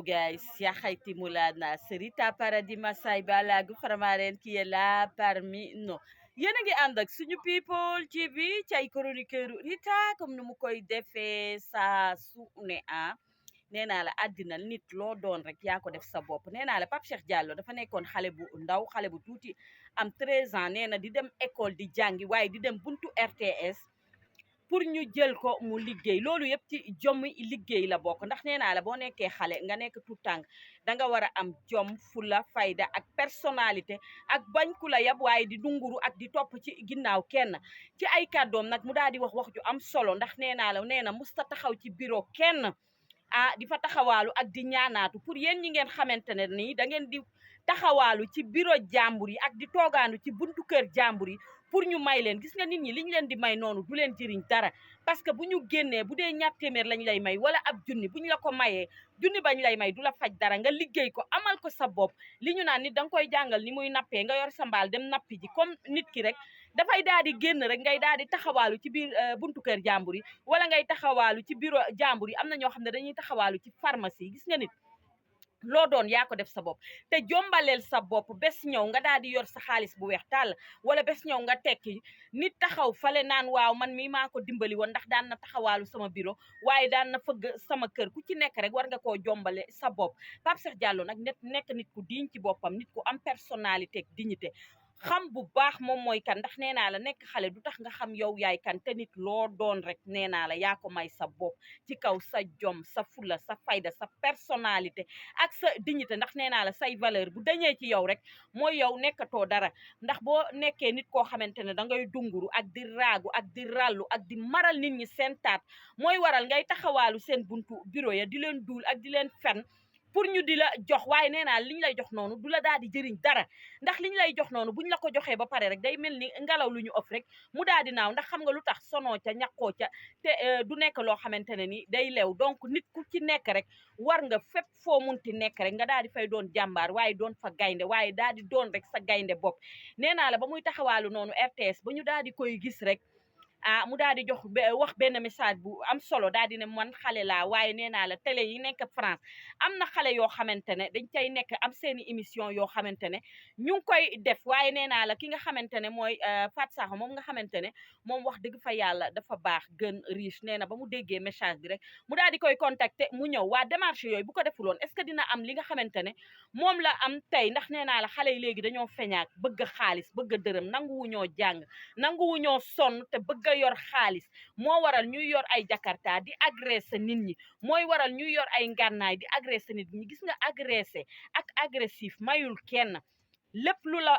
Ciao guys, ya Haiti Moulana, c'est Rita paradis Massaï Balagu Faramaren qui est là parmi nous. Yéen a ngi ànd ak suñu people TV ci ay chroniqueur Rita comme nu mu koy defee saa su ne nee naa la àddina nit loo doon rek yaa ko def sa bopp nee naa la Pape Cheikh Diallo dafa nekkoon xale bu ndaw xale bu tuuti am 13 ans nee na di dem école di jàngi waaye di dem buntu RTS pour ñu jël ko mu liggéey loolu yëpp ci jom liggéey la bokk ndax nee naa la boo nekkee xale nga nekk tout tànk danga war a am jom fula fayda ak personnalité ak bañ ku la yab waaye di dunguru ak di topp ci ginnaaw kenn ci ay kàddoom nag mu daal di wax ju am solo ndax nee naa la nee na musta taxaw ci bureau kenn di fa taxawaalu ak di ñaanaatu pour yéen ñi ngeen xamante ne nii da ngeen di taxawaalu ci bureau jàmbur yi ak di toogaanu ci buntu kër jàmbur yi pour ñu may leen gis nga nit ñi liñ leen di may noonu du leen jëriñ dara parce que bu ñu génnee bu dee ñaar téeméer lañ lay may wala ab junni bu ñu la ko mayee junni bañ lay may du la faj dara nga liggéey ko amal ko sa bopp li ñu naan nit da nga koy jàngal ni muy nappee nga yor sa mbaal dem nappi ji comme nit ki rek dafay daal di génn rek ngay daal di taxawaalu ci biir buntu kër jàmbur yi wala ngay taxawaalu ci bureau jàmbur yi am na ñoo xam ne dañuy taxawaalu ci pharmacie gis nga nit loo doon yaa ko def sa bopp te jombaleel sa bopp bés ñëw nga daal di yor sa xaalis bu weex tàll wala bés ñëw nga tekki nit taxaw fale naan waaw man mii maa ko dimbali woon ndax daan na taxawaalu sama bureau waaye daan na fëgg sama kër ku ci nekk rek war nga koo jombale sa bopp Pape Cheikh Diallo nag nekk nit ku diñ ci boppam nit ku am personnalité ak dignité xam bu baax moom mooy kan ndax nee naa la nekk xale du tax nga xam yow yaay kan te nit loo doon rek nee naa la yaa ko may sa bopp ci kaw sa jom sa fula sa fayda sa personnalité ak sa dignité ndax nee naa la say valeur bu dañee ci yow rek mooy yow nekkatoo dara ndax boo nekkee nit koo xamante ne da ngay dunguru ak di raagu ak di ràllu ak di maral nit ñi seen taat mooy waral ngay taxawaalu seen buntu bureau ya di leen duul ak di leen fen pour ñu di la jox waaye nee naa liñ lay jox noonu du la daal di jëriñ dara ndax liñ lay jox noonu buñ la ko joxee ba pare rek day mel ni ngelaw lu ñu ëff rek mu daal di naaw ndax xam nga lu tax sonoo ca ñàkkoo ca te du nekk loo xamante ne ni day lew donc nit ku ci nekk rek war nga fépp foo munti nekk rek nga daal di fay doon jàmbaar waaye doon fa gaynde waaye daal di doon rek sa gaynde bopp nee naa la ba muy taxawaalu noonu RTS ba ñu daal di koy gis rek mu daal di wax benn message bu am solo daal di ne man xale laa waaye nee naa la télé yi nekk France am na xale yoo xamante ne dañ cay nekk am seeni émission yoo xamante ne ñu ngi koy def waaye nee naa la ki nga xamante ne mooy Fat Sakho moom nga xamante ne moom wax dëgg fa yàlla dafa baax gën riche nee na ba mu déggee message bi rek mu daal di koy contacter mu ñëw waa démarche yooyu bu ko defuloon est-ce que dina am li nga xamante ne moom la am tey ndax nee naa la xale yi léegi dañoo feñaak bëgg xaalis bëgg dërëm nanguwu ñoo jàng nanguwu ñoo sonn te bëgg yor xaalis moo waral ñuy yor ay jakarta di agressé nit ñi mooy waral ñuy yor ay ngànnaay di agressé nit ñi gis nga agressé ak agressif mayul kenn lépp lu la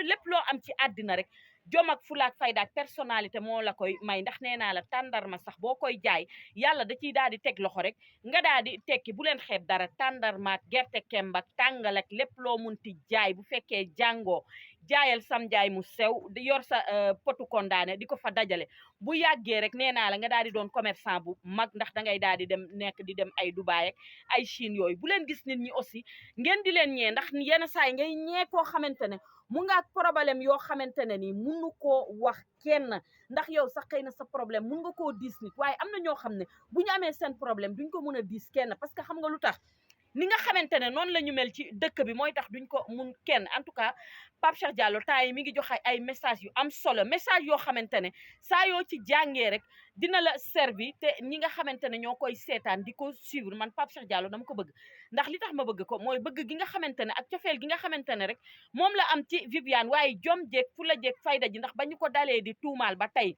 lépp loo am ci àddina rek jom ak fulaak fayda ak personnalité moo la koy may ndax nee naa la tàndarma sax boo koy jaay yàlla da ciy daal di teg loxo rek nga daal di tekki bu leen xeeb dara tàndarma ak gerte kemb ak tàngal ak lépp loo munti jaay bu fekkee jàngoo jaayal sam jaay mu sew di yor sa potu kondaane di ko fa dajale bu yàggee rek nee naa la nga daal di doon commerçant bu mag ndax dangay daal di dem nekk di dem ay Dubaay ak ay Chine yooyu bu leen gis nit ñi aussi ngeen di leen ñee ndax yenn saa yi ngay ñee koo xamante ne mu nga ak problème yoo xamante ne nii munu koo wax kenn ndax yow sax xëy na sa problème mun nga koo diis nit waaye am na ñoo xam ne bu ñu amee seen problème duñ ko mun a diis kenn parce que xam nga lu tax ni nga xamante ne noonu la ñu mel ci dëkk bi mooy tax duñ ko mun kenn en tout cas Pape Cheikh Diallo temps yi mi ngi joxe ay message yu am solo message yoo xamante ne saa yoo ci jàngee rek dina la servi te ñi nga xamante ne ñoo koy seetaan di ko suivre man Pape Cheikh Diallo dama ko bëgg ndax li tax ma bëgg ko mooy bëgg gi nga xamante ne ak cofeel gi nga xamante ne rek moom la am ci Viviane waaye jom jeeg fu la jeeg fayda ji ndax ba ñu ko dalee di tuumaal ba tey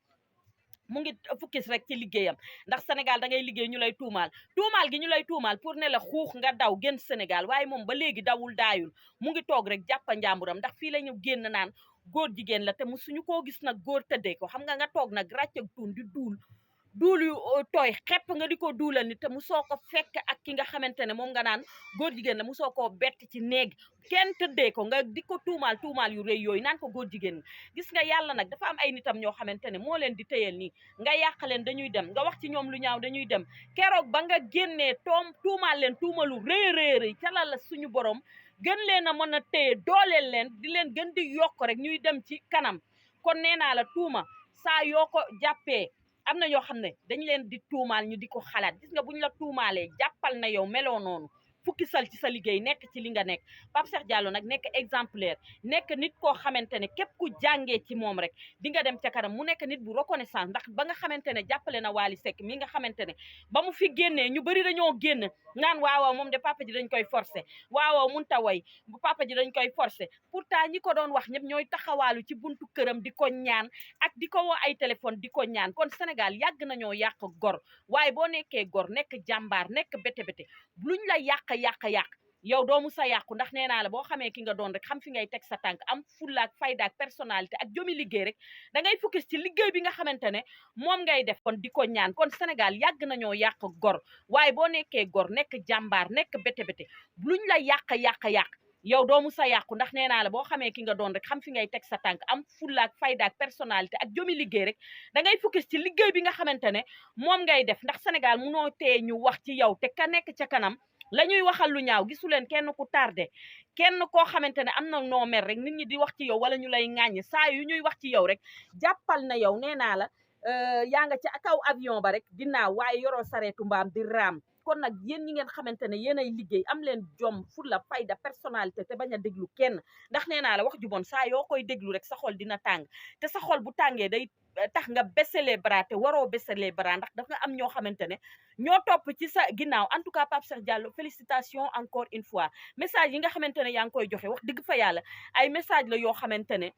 mu ngi fukkis rek ci liggéeyam ndax Sénégal da ngay liggéey ñu lay tuumaal gi ñu lay tuumaal pour ne la xuux nga daw génn Sénégal waaye moom ba léegi dawul daayul mu ngi toog rek jàppa njàmburam ndax fii la ñu génn naan góor jigéen la te mu suñu koo gis nag góor tëddee ko xam nga toog nag ràccag tuun di duul yu tooy xepp nga di ko duulal ni te mu soo ko fekk ak ki nga xamante ne moom nga naan góor jigéen la mu soo koo bett ci néeg kenn tëddee ko nga di ko tuumaal yu rëy yooyu naan ko góor jigéen gis nga yàlla nag dafa am ay nitam ñoo xamante ne moo leen di tëyal nii nga yàq leen dañuy dem nga wax ci ñoom lu ñaaw dañuy dem keroog ba nga génnee tuumaal leen tuumalu rëy ca la suñu borom gën leen a mën a téye dooleel leen di leen gën di yokk rek ñuy dem ci kanam kon nee naa la tuuma saa yoo ko jàppee am na ñoo xam ne dañ leen di tuumaal ñu di ko xalaat gis nga buñ la tuumaalee jàppal na yow meloo noonu fukki sal ci sa liggéey nekk ci li nga nekk Pape Cheikh Diallo nag nekk exemplaire nekk nit koo xamante ne képp ku jàngee ci moom rek di nga dem ca kanam mu nekk nit bu reconnaissance ndax ba nga xamante ne jàppale na Wally Seck mi nga xamante ne ba mu fi génnee ñu bëri dañoo génn naan waawaaw moom de papa ji dañ koy forcer waawaaw mun ta way bu papa ji dañ koy forcer pourtant ñi ko doon wax ñëpp ñooy taxawaalu ci buntu këram di ko ñaan ak di ko woo ay téléphone di ko ñaan kon Sénégal yàgg nañoo yàq gor waaye boo nekkee gor nekk jàmbaar nekk bété luñ la yàq yow doomu sa yàqu ndax nee naa la boo xamee ki nga doon rek xam fi ngay teg sa tànk am fullaak faydaak personnalité ak jomi liggéey rek da ngay focus ci liggéey bi nga xamante ne moom ngay def kon di ko ñaan kon Sénégal yàgg nañoo yàq gor waaye boo nekkee gor nekk jàmbaar nekk bété luñ la yàq yow doomu sa yàqu ndax nee naa la boo xamee ki nga doon rek xam fi ngay teg sa tànk am fullaak faydaak personnalité ak jomi liggéey rek da ngay focus ci liggéey bi nga xamante ne moom ngay def ndax Sénégal munoo tee ñu wax ci yow te ka nekk ca kanam la ñuy waxal lu ñaaw gisu leen kenn ku tardé kenn koo xamante ne am na noo mer rek nit ñi di wax ci yow wala ñu lay ŋàññ saa yu ñuy wax ci yow rek jàppal na yow nee naa la yaa nga ci kaw avion ba rek dinaaw waaye yoroo sareetu mbaam di raam kon nag yéen ñi ngeen xamante ne yéen ay liggéey am leen jom fulla fayda personnalité te bañ a déglu kenn ndax nee naa la wax ju bon saa yoo koy déglu rek sa xol dina tàng te sa xol bu tàngee day tax nga baisser les bras te waroo baisser les bras ndax dafa am ñoo xamante ne ñoo topp ci sa ginnaaw en tout cas Pape Cheikh Diallo félicitations encore une fois message yi nga xamante ne yaa ngi koy joxe wax dëgg fa yàlla ay message la yoo xamante ne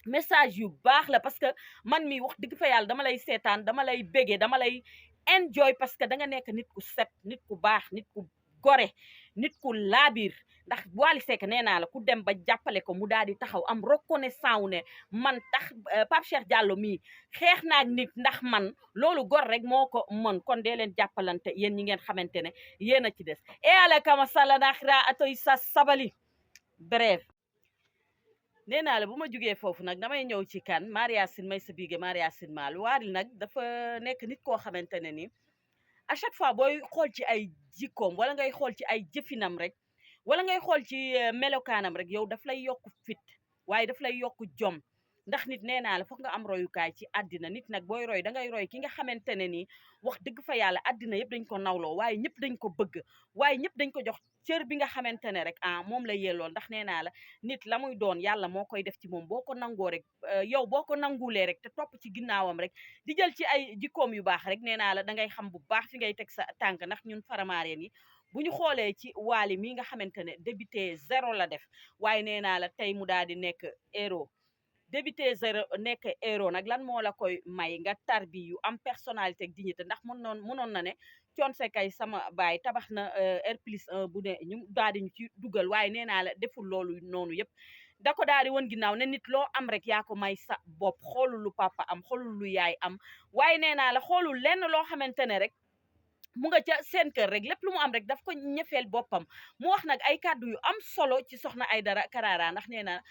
message yu baax la parce que man mi wax dëgg fa yàlla dama lay seetaan dama lay bégee dama lay enjoy parce que da nga nekk nit ku set nit ku baax nit ku gore nit ku laabir ndax Wally Seck nee naa la ku dem ba jàppale ko mu daal di taxaw am reconnaissant wu ne man tax Pape Cheikh Diallo mii xeex naak nit ndax man loolu gor rek moo ko mën kon dee leen jàppalante yéen ñi ngeen xamante ne yéen a ci des e ala kama sala naxira atoy sa sabali bref nee naa la bu ma jugee foofu nag damay ñëw ci kan Maria Sin may sa bige Maria Sin maal Wally nag dafa nekk nit koo xamante ne ni à chaque fois booy xool ci ay jikkoom wala ngay xool ci ay jëfinam rek wala ngay xool ci melokaanam rek yow daf lay yokk fit waaye daf lay yokk jom ndax nit nee naa la foog nga am royukaay ci àddina nit nag booy roy da ngay roy ki nga xamante ne nii wax dëgg fa yàlla àddina yëpp dañ ko nawloo waaye ñëpp dañ ko bëgg waaye ñëpp dañ ko jox cër bi nga xamante ne rek moom la yellool ndax nee naa la nit la muy doon yàlla moo koy def ci moom boo ko nangoo rek yow boo ko nangulee rek te topp ci ginnaawam rek di jël ci ay jikkoom yu baax rek nee naa la da ngay xam bu baax fi ngay teg sa tànk ndax ñun faramaareen yi bu ñu xoolee ci Wally mi nga xamante ne débuté 0 la def waaye nee naa la tey mu daal di nekk héros débuté 0 nekk héros nag lan moo la koy may nga tarbi yu am personnalité ak dignité ndax mënoon na ne Thione Seck kay sama baay tabax na R+1 bu ne ñu daal di ñu ci dugal waaye nee naa la deful loolu noonu yëpp da ko daal di woon ginnaaw ne nit loo am rek yaa ko may sa bopp xoolul lu papa am xoolul lu yaay am waaye nee naa la xoolul lenn loo xamante ne rek mu nga ca seen kër rek lépp lu mu am rek daf ko ñëfeel boppam mu wax nag ay kàddu yu am solo ci soxna Aydara Karara ndax nee na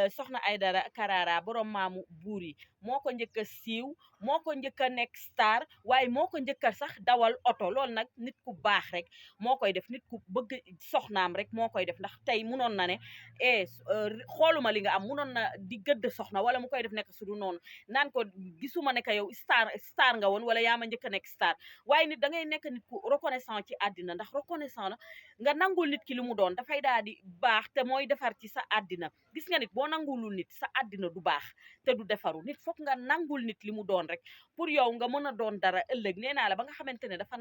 soxna Aydara Karara borom maamu buur yi moo ko njëkk a siiw moo ko njëkk a nekk star waaye moo ko njëkk a sax dawal oto loolu nag nit ku baax rek moo koy def nit ku bëgg soxnaam rek moo koy def ndax tey munoon na ne xooluma li nga am munoon na di gëdd soxna wala mu koy def nekk su du noonu naan ko gisuma ne yow star nga woon wala yaa ma njëkk a nekk star waaye nit da ngay nekk nit ku reconnaissant ci àddina ndax reconnaissant la nga nangul nit ki li mu doon dafay daal di baax te mooy defar ci sa àddina gis nga nit boo nangulul nit sa àddina du baax te du defaru nit foog nga nangul nit li mu doon rek pour yow nga mën a doon dara ëllëg nee naa la ba nga xamante ne dafa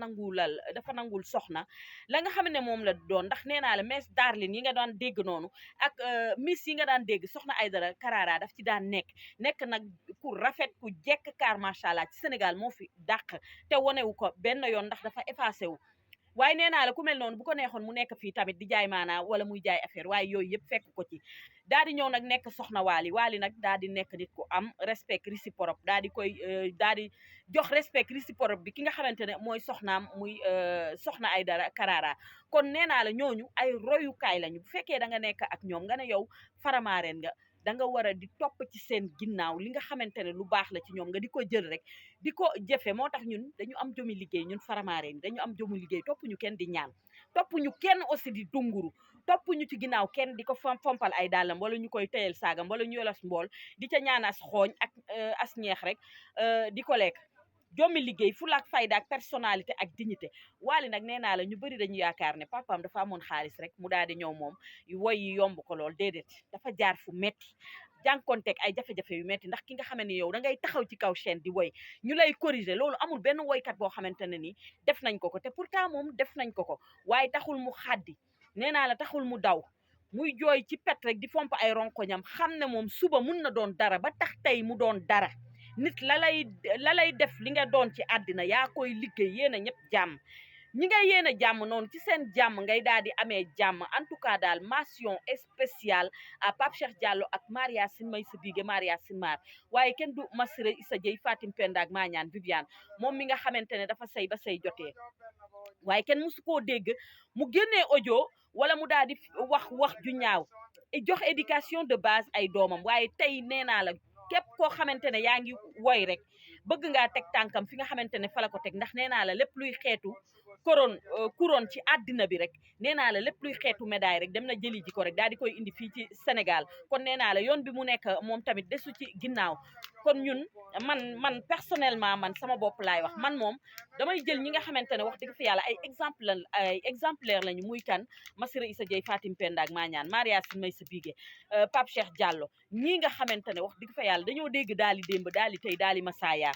nangul soxna la nga xam ne moom la doon ndax nee naa la Miss Darling yi nga daan dégg noonu ak Miss yi nga daan dégg soxna Aydara Karara daf ci daan nekk nag ku rafet ku jekk kaar macha allah ci Sénégal moo fi dàq te wonewu ko benn yoon ndax dafa effacé wu waaye nee naa la ku mel noonu bu ko neexoon mu nekk fii tamit di jaay maanaa wala muy jaay affaire waaye yooyu yëpp fekk ko ci daal di ñëw nag nekk soxna Wally nag daal di nekk nit ku am respect réciproque daal di koy daal di jox respect réciproque bi ki nga xamante ne mooy soxnaam muy soxna Aydara Karara kon nee naa la ñooñu ay royukaay lañu bu fekkee da nga nekk ak ñoom nga ne yow faramaareen nga da nga war a di topp ci seen ginnaaw li nga xamante ne lu baax la ci ñoom nga di ko jël rek di ko jëfe moo tax ñun dañu am jomi liggéey ñun faramaareen dañu am jomu liggéey topp ñu kenn di ñaan topp ñu kenn aussi di dunguru topp ñu ci ginnaaw kenn di ko fompal ay dàllam wala ñu koy teyel saagam wala ñu yolas mbool di ca ñaan as xooñ ak as ñeex rek di ko lekk jommi liggéey fulaak fayda ak personnalité ak dignité. Wally nag nee naa la ñu bëri dañu yaakaar ne papaam dafa amoon xaalis rek mu daal di ñëw moom woy yi yomb ko lool déedéet dafa jaar fu metti jànkonteeg ay jafe-jafe yu metti ndax ki nga xamante ni yow da ngay taxaw ci kaw chaîne di woy ñu lay corriger loolu amul benn woykat boo xamante ne ni def nañ ko te pourtant moom def nañ ko waaye taxul mu xaddi nee naa la taxul mu daw muy jooy ci pet rek di fomp ay ronkoñam xam ne moom suba mun na doon dara ba tax tey mu doon dara. nit la lay def li nga doon ci àddina yaa koy liggéey yéen a ñëpp jàmm ñi ngay yéen a jàmm noonu ci seen jàmm ngay daal di amee jàmm. En tout cas daal mention spéciale à Pape Cheikh Diallo ak Maria Sin may sa bige Maria Sin Mar waaye kenn du Massira Issa Dieye Fatim Penda ak Mañaan Viviane moom mi nga xamante ne dafa sëy ba sëy jotee waaye kenn musu koo dégg mu génnee audio wala mu daal di wax ju ñaaw jox éducation de base ay doomam. waaye tey nee naa la képp koo xamante ne yaa ngi woy rek bëgg ngaa teg tànkam fi nga xamante ne fa la ko teg ndax nee naa la lépp luy xeetu couronne ci àddina bi rek nee naa la lépp luy xeetu médaille rek dem na jëli ji ko rek daal di koy indi fii ci Sénégal. kon nee naa la yoon bi mu nekk moom tamit desu ci ginnaaw. kon ñun man personnellement man sama bopp laay wax man moom damay jël ñi nga xamante ne wax dëgg fa yàlla ay exemplaire lañu muy kan Massira Issa Dieye Fatim Penda ak Mañaan Maria Sin may sa bige Pape Cheikh Diallo ñii nga xamante ne wax dëgg fa yàlla dañoo dégg daali démb daali tey daali masaaya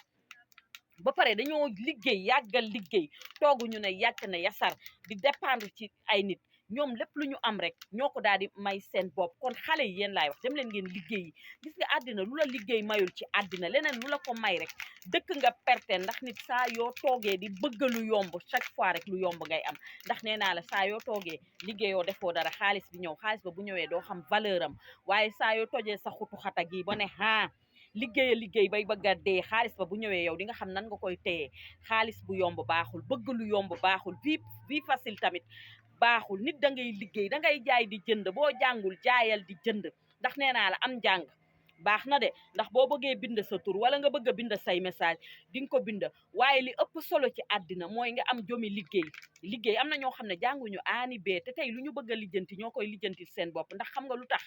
ba pare dañoo liggéey yàggal liggéey tooguñu ne yàgg na yasar di dépendre ci ay nit ñoom lépp lu ñu am rek ñoo ko daal di may seen bopp. kon xale yi yéen laay wax dem leen ngeen liggéey yi gis nga àddina lu la liggéey mayul ci àddina leneen lu la ko may rek dëkk nga perte ndax nit saa yoo toogee di bëgg lu yomb chaque fois rek lu yomb ngay am. ndax nee naa la saa yoo toogee liggéeyoo defoo dara xaalis bi ñëw xaalis ba bu ñëwee doo xam valeur am waaye saa yoo tojee sa xutu xata gi ba ne liggéey bay bëgg a dee xaalis ba bu ñëwee yow di nga xam nan nga koy téye. xaalis bu yomb baaxul bëgg lu yomb baaxul vie facile tamit baaxul. nit da ngay liggéey da ngay jaay di jënd boo jàngul jaayal di jënd ndax nee naa la am njàng baax na de ndax boo bëggee bind sa tur wala nga bëgg a bind say message di nga ko bind waaye li ëpp solo ci àddina mooy nga am jomi liggéey am na ñoo xam ne jànguñu aani bee te tey lu ñu bëgg a lijjanti ñoo koy lijjanti seen bopp. ndax xam nga lu tax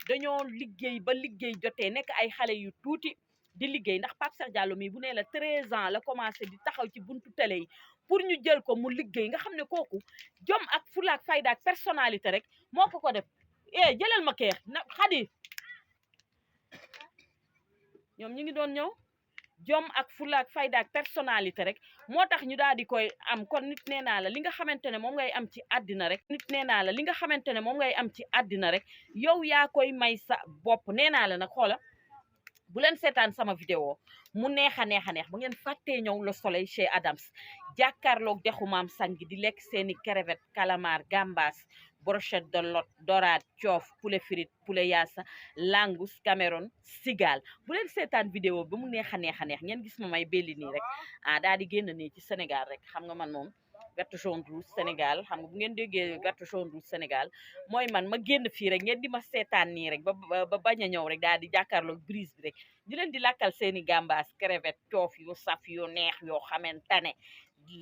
dañoo liggéey ba liggéey jotee nekk ay xale yu tuuti di liggéey. ndax Pape Cheikh Diallo mi bu nee la 13 ans la commencé di taxaw ci buntu télé yi pour ñu jël ko mu liggéey nga xam ne kooku jom ak fulaak fayda ak personnalité rek moo ko def. jëlal ma keex na xadi ñoom ñi ngi doon ñëw jom ak fulaak fayda ak personnalité rek moo tax ñu daal di koy am. kon nit nee naa la li nga xamante ne moom ngay am ci àddina rek yow yaa koy may sa bopp. nee naa la nag xoola bu leen seetaan sama vidéo mu neex a neex bu ngeen fàttee ñëw Le Soleil chez Adams jàkkaarloog dexu maam sangi di lekk seeni crevette calamar gambas brochette de lot dorade coof poulet frite poulet yaasa langous cameroun cigale. bu leen seetaan vidéo ba mu neex a neex ngeen gis ma may belli nii rek daal di génn nii ci Sénégal rek xam nga man moom vert jaune rouge Sénégal xam nga bu ngeen déggee vert jaune rouge Sénégal mooy man ma génn fii rek ngeen di ma seetaan nii rek ba bañ a ñëw rek daal di jàkkaarloog brise bi rek di leen di lakkal seeni gambas crevette coof yu saf yu neex yoo xamante ne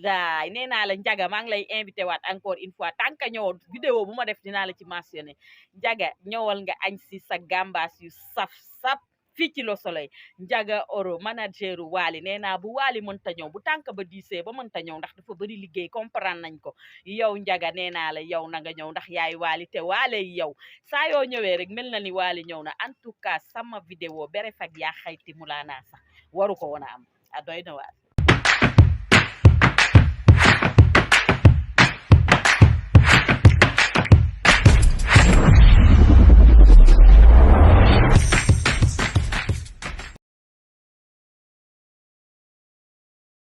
laay nee naa la Njaga maa ngi lay invité waat encore une fois tant que ñëwoon vidéo bu ma def dinaa la ci mentionné. Njaga ñëwal nga añ si sa gambas yu saf fii ci Le Soleil. Njaga oro manager Wally nee naa bu Wally mënta ñëw bu tànk ba diisee ba mënta ñëw ndax dafa bëri liggéey comprendre nañ ko. yow Njaga nee naa la yow na nga ñëw ndax yaay Wally te Wally yow saa yoo ñëwee rek mel na ni Wally ñëw na. en tout cas sama vidéo bere fag yaa xayti mu laa naa sax waru ko woon a am doy na waar.